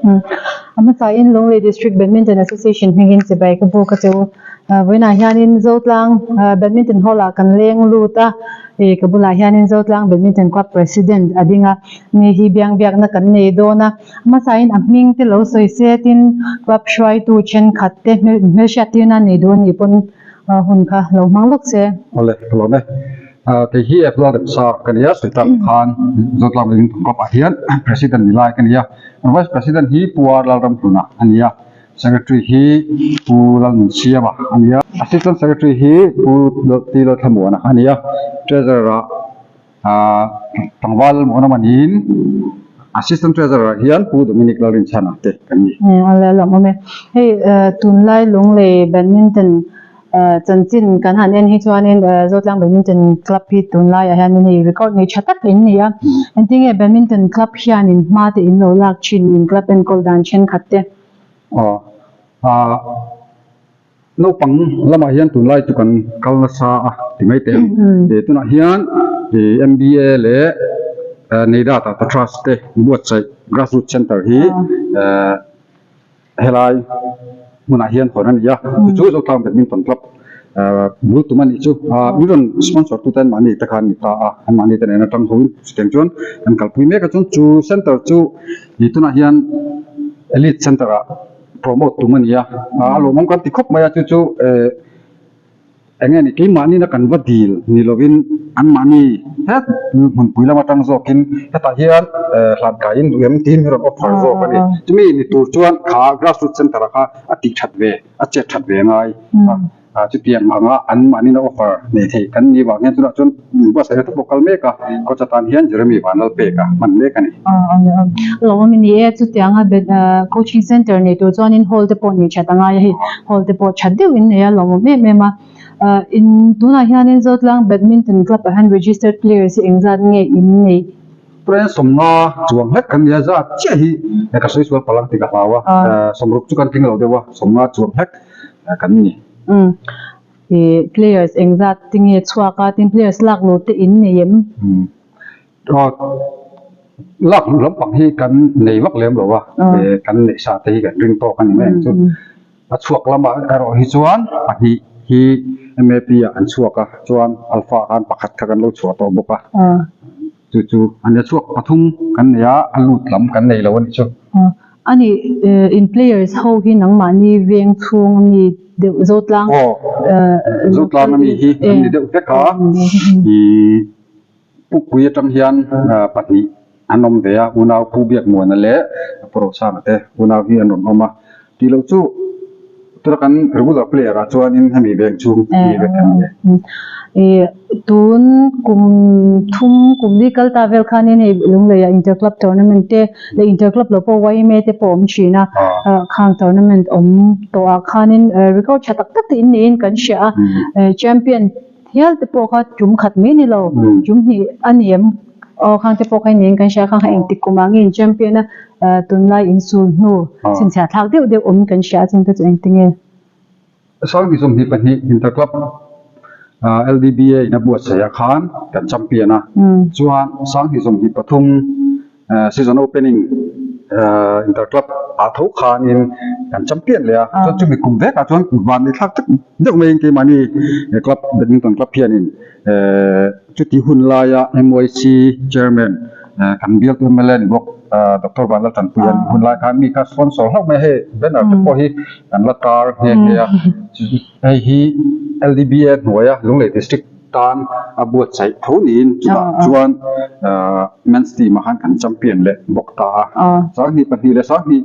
A hmasain Lunglei District Badminton Association hmingin chibai ka buk a che u. Vawiinah hianin Zotlang Badminton Hall ah kan leng lut a, ka bulah hianin Zotlang Badminton Club President a ding a, ni hi biangbiakna kan nei dawn a. A hmasain a hming te lo sawi se tin club hruaitu thenkhat te hmelhriat tirna nei duh a nih pawn hun kha lo hmang lawk se. Awle, ka lawm e. Kei hi Apple Remsa ka nia, Sweetang khan Zotlang Badminton Club ah hian President ni lai ka nia. Vice President hi Pu R Lalramhluna a ni a, Secretary hi Pu Lalnunsiama a ni a, Assistant Secretary hi Pu T Lalthlamuana a ni a, Treasurer ah Tlangval Lalmuanawma niin Assistant Treasurer ah hian Pu Dominic Lalrinchhana te kan ni. A lawmawm e. Hei tunlai Lunglei Badminton Chanchin kan han en hi chuanin Zotlang Badminton Club hi tunlaiah hianin hei record nei tha tak in ni a. Engtinge Badminton Club hianin hma te in lo lak thin in club enkawl dan thenkhat te? Aw, naupang lamah hian tunlai chu kan kal nasa a ti mai teh ang. Tunah hian MBA leh Neida Tata Trust te buatsaih Grassroots Centre hi Helai hmunah hian hawn a ni a, chu chu Zotlang Badminton Club bul tum a nih chu. Min rawn sponsor tute an mahni te kha an ni ta a, an mahni te nen atang hoin chutiang chuan kan kalpui mek a, chuan chu center chu ih tunah hian Elite Center ah promote tum a ni a, a lawmawm kan ti khawp mai a, chu chu eh. Eng nge ni, keimahni na kan va dil ni lovin anmahni het hmunpui lam atang zawkin hetah hian hlan kaiin duh em tiin min rawn offer zawk a ni. Chumi ni tur chuan kha grassroots centre ah kha a tih that ve, a chet that ve ngai a, chutiang anga anmahni na offer nei thei kan nih vang hian chutah chuan buatsaihna te pawh kal mek a, coach atan hian Jeremy Vanlalpeka hman mek a ni. Lawm a ni e, chutianga coaching centre nei tur chuanin hall te pawh nei that a ngai a hei. Hall te pawh that deuhin nei a lawmawm em em a. In tunah hianin Zotlang Badminton Club ah hian registered players hi engzat nge in neih? Pren sawmnga chuang hlek kan nia zat chiah hi ka sawi sual palang tih ka hlau a, sawmruk chu kan tling lo deuh a, sawmnga chuang hlek kan ni. Umm players engzat te nge chhuak a, tin players lak lut te in nei em? Lak luh lampang hi kan nei vak lem lo a, kan neih sa te hi kan ring tawk a ni mai ang chu. A chhuak lamah erawh hi chuan pahnih hi MAP ah an chhuak a, chuan Alpha khan pakhat kha kan lo chhuah tawh bawk a. Chu chu a nia chhuak pathum kan nei a, a lut lam kan nei lo a nih chu. A ni, in players ho hi nangmahni veng chhung ami deuh Zotlang. Aw, Zotlang ami hi an ni deuh vek a, ih. Pukpui atang hian pahnih an awm ve a, unau Pu Biakmuana leh Pu Rosanga te unau hi an rawn awm a. Tih loh chu tuna kan regular player ah chuanin hemi veng chhung mi vek an ni e. Tun kum thum kum li kal ta vel khanin hei Lungleiah Inter Club Tournament te leh Inter Club lo pawh YMA te pawh awm thin a, khang tournament awm tawhah khanin record tha tak tak te in niin kan hria a, champion Hial te pawh kha tum khat mai ni lo, tum hnih a ni em? Aw khang te pawh kha niin kan hria khang kha engtik kum ah nge in champion a tunlai in sul hnu chhinchhiah thlak deuh deuh awm kan hria a chung te chu engti nge? 2022 Inter Club LDBA in a buatsaih ah khan kan champion a, chuan 2023 Season opening inter club ah tho khanin kan champion leh a, chuan chumi kum vekah chuan van ni thlak tak deuh maiin keimahni club badminton club hianin chuti hun laia MYC chairman kan bialtu mla ni bawk Doctor Vanlaltanpuia nih hun lai khan mi kha sponsor hlauh mai a, hei banner te pawh hi kan la tar nghe nghe a, hei hi LDBA hnuaia Lunglei district tan a buatsaih tho niin chutah chuan men's team ah khan kan champion leh bawk ta a. 22 leh 20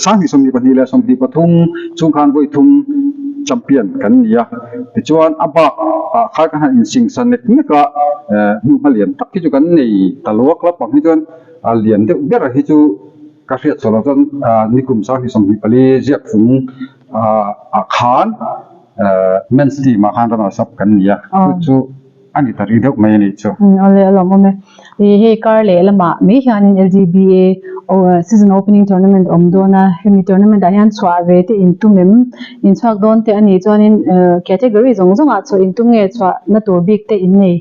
20 22 leh 23 chhung khan vawi thum champion kan ni a. Tichuan a bak ah khan kan han insingsa nek nek a, hnuhma lian tak hi chu kan nei ta lo a, club ang hi chuan a lian deuh ber hi chu ka hriat chhuah loh chuan nikum 2024 ziak fung ah khan Men's team ah khan runners up kan ni a, chu chu a ni ta rih deuh mai a nih chu. Awle a lawmawm e. Hei kar leh lamah mai hianin LGBA season opening tournament awm dawn a, hemi tournament ah hian chhuah ve te in tum em? In chhuak dawn te a nih chuanin category zawng zawng ah chhuah in tum nge chhuah na tur bik te in nei?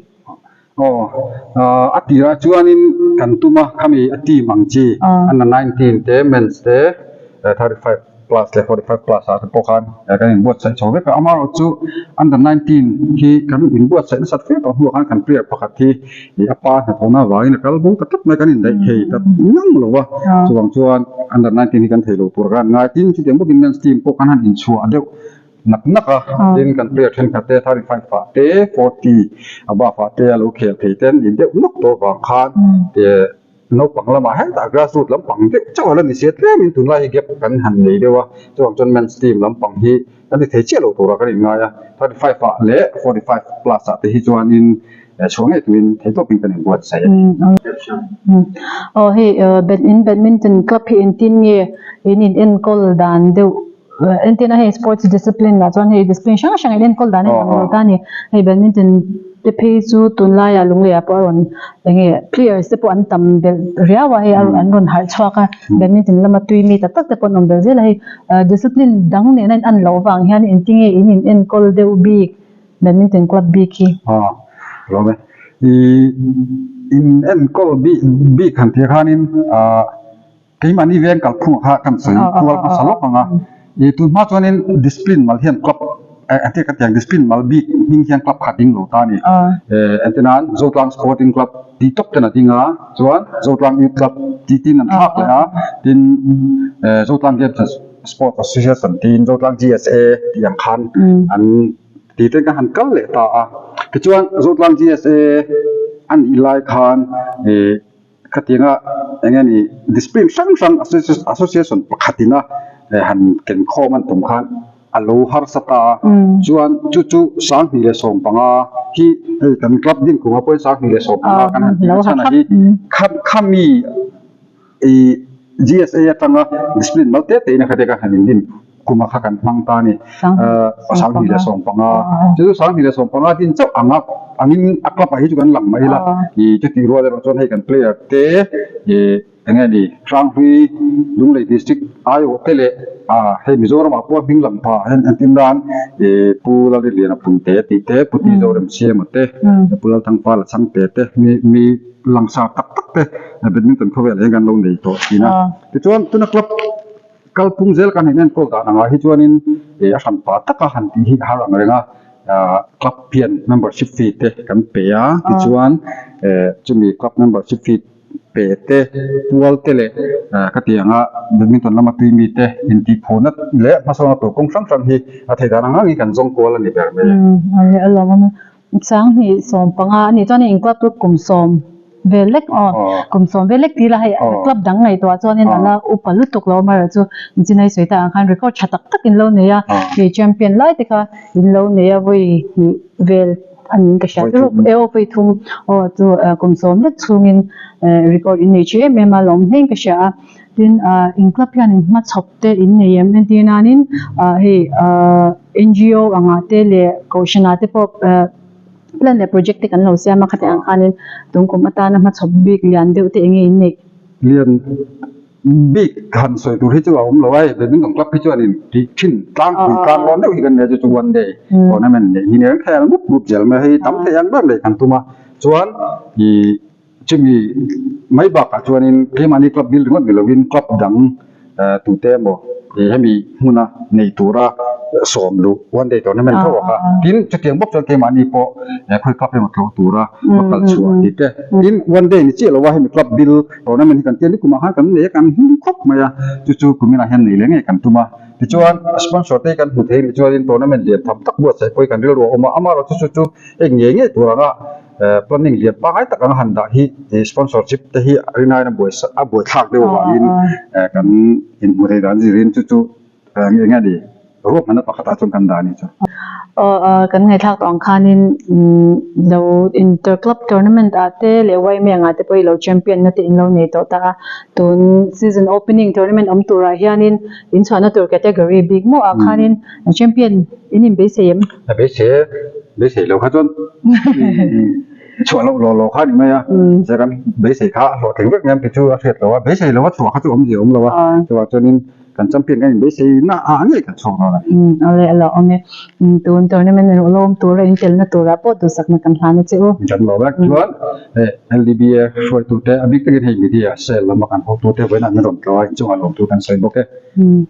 Aw, a tirah chuanin kan tum a, khami a team ang chi under 19 te, men's te, 35 plus leh 45 plus ah te pawh khan kan inbuatsaih chho vek a. Amaherawhchu under 19 hi kan inbuatsaih nasat fe tawh hnuah khan kan player pakhat hi a pa hnathawhna avangin a kal bo ta tlat mai, kan indaih thei ta ngang lo va. Chuvang chuan under 19 hi kan thei lo tur khan ngai tin chutiang bawkin men's team pawh kan han inchhuah deuh nak nak a, tin kan player thenkhat te 35 ah te 40 above ah te a lo khel thei te an ni deuh nawk tawh avang khan naupang lamah hetah grassroot lampang deuh chauh a la ni sia tlemin tunlai hi gap kan han nei deuh a, chuvang chuan men's team lampang hi kan ti thei chiah lo turah kan inngai a, 35 ah leh 45 plus ah te hi chuanin chhuah ngei turin theihtawpin kan inbuatsaih a ni. Aw hei badminton club hi engtin nge in in enkawl dan deuh Entirna hei sports discipline ah chuan hei discipline hrang hrang in enkawl dan in ang lo ta a ni. Hei badminton te phei chu tunlaiah Lungleiah pawh a rawn eng nge players te pawh an tam belh riau a hei an rawn harh chhuak a badminton lama tui mi tak tak te pawh an awm belh zel a hei discipline dang nena in an loh vang hian engtinge in in enkawl deuh bik badminton club bik hi. Aw lawm e. I in enkawl bik bik han tih khanin ah. Keimahni veng kalphungah kha kan sawi kual hmasa lawk ang a, i tunhma chuanin discipline mal hian club engtin ka ti ang discipline mal bik hming hian club kha a ding lo ta a ni. Entir nan Zotlang Sporting Club tih tawp ten a ding a, chuan Zotlang Youth Club tih tin an thlak leh a, tin Zotlang Games and Sports Association tiin Zotlang GSA tih ang khan an tih ten kan han kal leh ta a. Tichuan Zotlang GSA a nih lai khan i Khatianga eng nge ni discipline hrang hrang association pakhatina han ken khawm an tum khan a lo harsa ta a, chuan chu chu 2015 hi hei kan club din kumah pawhin 2015 kan han tih a chhan ah hi khami ih GSA atanga discipline mal te te in a khatia kan han indin kuma kha kan hmang ta a ni. 2015 chu chu 2015 din chauh anga angin a club ah hi chu kan lang mai la ih chutih rual erawh chuan hei kan player te ih eng nge ni Hranghlui Lunglei district aiawh te leh ah hei Mizoram ah pawh hming lang pha hian entir nan ih Pu Lalriliana Punte tih te Pu Ti Zoremsiama te Pu Lalthangpa Lachangte te mi mi langsar tak tak te badminton khawvel ah hian kan lo nei tawh thin a tichuan tuna club Kalphung zel kan inenkawl dan angah hi chuanin a hran pa taka han tih hi a har ang reng a, club hian membership fee te kan pe a, tichuan chumi club membership fee pe te, pual te leh ka ti anga badminton lama tui mi te intihphurna leh hmasawnna tur kawng hrang hrang hi a theih dan ang angin kan zawng kual a ni ber mai e. A lawm awm e. 2015 a nih chuan in club chu kum sawm vel lek aw kum sawm vel lek tih ila hei club dang ngaihtuah chuanin a la upa lutuk lo amaherawh chu Chinai sawi tak ang khan record tha tak tak in lo nei a hei champion lai te kha in lo nei a vawi hnih vel a niin ka hria e aw vawi thum aw chu kum sawm lek chhungin record in nei tha em em a lawm hlein ka hria a. Tin, in club hian in hmachhawp te in nei em? Entir nanin hei NGO angah te leh Kohhranah te pawh plan leh project te kan lo siam a, khatiang ang khanin tun kum atana hmachhawp bik lian deuh te enge in neih? Lian bik han sawi tur hi chu a awm lo a, hei badminton club hi chuan in tih thin tlangpui tlang lawn deuh hi kan nia chu chu one day tournament neih hi nia kan mup mup zel mai a, hei tam thei ang ber leh kan tum a, chuan ih Chumi mai bakah chuanin keimahni club bil ringawt ni lovin club dang tute emaw hemi hmuna nei tura sawm luh one day tournament tho a kha. Tin, chutiang bawk chuan keimahni pawh khawi club emaw tlawh tura va kal chhuah tih te. Tin, one day ni chiah lova hemi club bil tournament hi kan tia ni kumah khan kan nei a, kan hlim khawp mai a, chu chu kuminah hian nei leh ngei kan tum a. Tichuan, sponsor te hi kan hmu thei ni chuanin tournament lian tham tak buatsaih pawh hi kan rilru a awm a, amaherawhchu chu chu eng ngei ngei tur anga Planning lian pangngai tak anga han dah hi sponsorship te hi rinaiin a buai a buai thlak deuh avangin kan inhmu thei dan zirin chu chu eng nge ni ruahmanna pakhatah chuan kan dah a ni chu. Aw kan ngaihthlak tawh ang khanin lo inter club tournament ah te leh YMA angah te pawh i lo champion na te in lo nei tawh ta a, tun season opening tournament awm turah hianin inchhuahna tur category bik maw ah khanin champion in inbeisei em? A beisei beisei lo kha chuan chhuah loh law law kha a ni mai a, zia kan beisei kha a hlawhtling vek mai ang tih chu a hriat loh a, beisei lo a chhuah kha chu awmzia a awm lo a, chuvang chuanin. Kan champion kan inbeisei na ah ngei kan chhuak dawn a ni. Umm awle a lo awm e. Umm tun tournament erawh lawm tura intelna turah pawh duhsakna kan hlan a che u. Kan lo vek chuan hei LDBA hruaitute a bik takin hei media cell lama kan hotute vawiinah min rawn tlawh a inchungah lawmtu kan sawi bawk e. Umm.